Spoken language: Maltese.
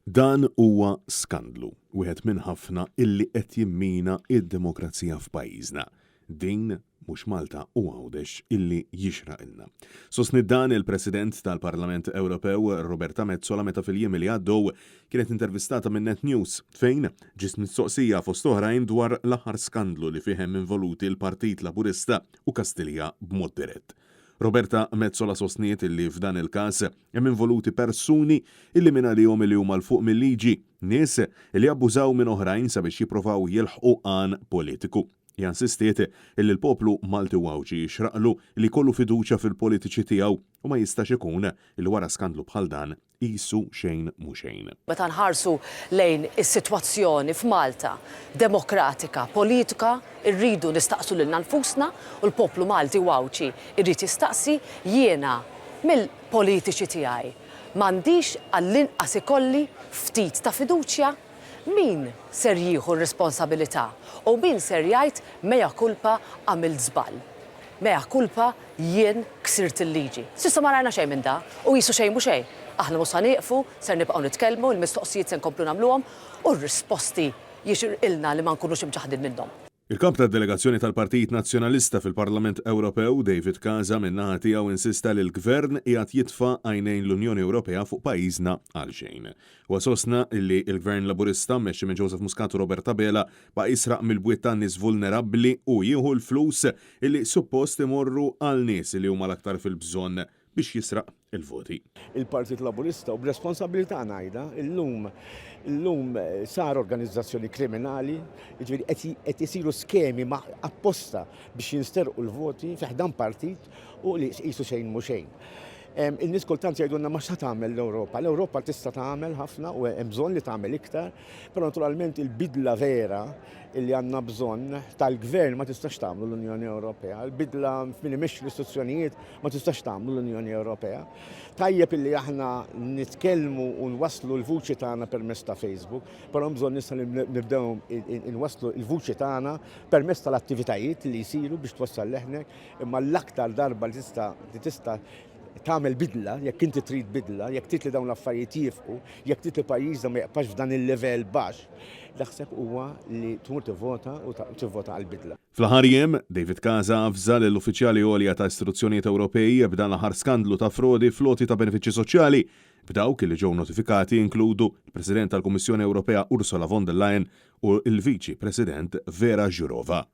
Dan huwa skandlu, wieħed minn ħafna illi qed jimmina d-demokrazija f'pajjiżna. Din mhux Malta u Għawdex illi jixraqilna. Sostniet dan il-President tal-Parlament Ewropew Roberta Metsola meta fil-jiem li għaddew kienet intervistata minn Net News fejn ġiet mistoqsija fost oħrajn dwar l-aħħar skandlu li fih hemm involuti l-Partit Laburista u Kastilja b'mod dirett. Roberta Metsola sostniet illi f'dan il-każ Hemm involuti persuni illi mingħalihom illi huma 'l fuq mil-liġi, nies illi jabbużaw minn oħrajn sabiex jipprovaw jilħqu għan politiku. Hija insistiet illi l-poplu Malti u Għawdxi jixraqlu li jkollu fiduċja fil-politiċi tiegħu u ma jistax ikun illi wara skandlu bħal dan qisu xejn mhu xejn. Meta nħarsu lejn is-sitwazzjoni f'Malta, demokratika, politika, Irridu nistaqsu lilna nfusna u l-poplu Malti u Għawdxi jrid jistaqsi, jiena mill-politiċi tiegħi m'għandix għall-inqas ikolli ftit ta' fiduċja? Min ser jieħu r-responsabilità u min ser jgħid mea culpa għamilt żball? Mea culpa jien ksirt il-liġi. S'issa ma rajna xejn minn da u qisu xejn mhu xejn. Aħna mhux sa nieqfu, ser nibqgħu nitkellmu, il-mistoqsijiet se nkomplu nagħmluhom u r-risposti jixirqilna li ma nkunux imċaħħdin minnhom. Il-Kap tad-Delegazzjoni tal-Partit Nazzjonalista fil-Parlament Ewropew, David Casa, min-naħa tiegħu insista li l-Gvern qiegħed jitfa' għajnejn l-Unjoni Ewropea fuq pajjiżna għalxejn. Huwa sostna li l-Gvern Laburista mmexxi minn Joseph Muscat u Robert Abela baqa' jisraq mill-bwiet tan-nies vulnerabbli u jieħu l-flus li suppost imorru għal nies li huma l-aktar fil-bżonn biex jisraq il-voti. Il-Partit Laburista, u b'responsabilità ngħidha, illum illum sar organizzazzjoni kriminali, jiġifieri qed isiru skemi apposta biex jinsterqu l-voti fi ħdan partit u li qisu xejn mhu xejn. In-nies kultant jgħidulna ma x'sa tagħmel l-Ewropa. L-Ewropa tista' tagħmel ħafna u hemm bżonn li tagħmel iktar, però naturalment il-bidla vera illi għandna bżonn tal-gvern ma tistax tagħmlu l-Unjoni Ewropea. Il-bidla f'min imexxi l-istituzzjonijiet ma tistax tagħmlu l-Unjoni Ewropea. Tajjeb illi aħna nitkellmu u nwasslu l-vuċi tagħna permezz ta' Facebook, però hemm bżonn issa li nibdew inwasslu l-vuċi tagħna permezz tal-attivitajiet li jsiru biex twassal leħnek, imma l-aktar darba li tista' li tista' tagħmel bidla, jekk inti trid bidla, jekk trid li dawn l-affarijiet jifqu, jekk trid li pajjiżna ma jibqax f'dan il-livell baxx, naħseb huwa li tmur tivvota u tivvota għall-bidla. Fl-aħħar jiem, David Casa avża lil uffiċjali għolja ta' istituzzjonijiet Ewropej b'dan l-aħħar skandlu ta' frodi fl-għoti ta' benefiċċji soċjali, b'dawk li ġew notifikati jinkludu l-President tal-Kummissjoni Ewropea Ursula von der Leyen u l-Viċi President Vera Jourova.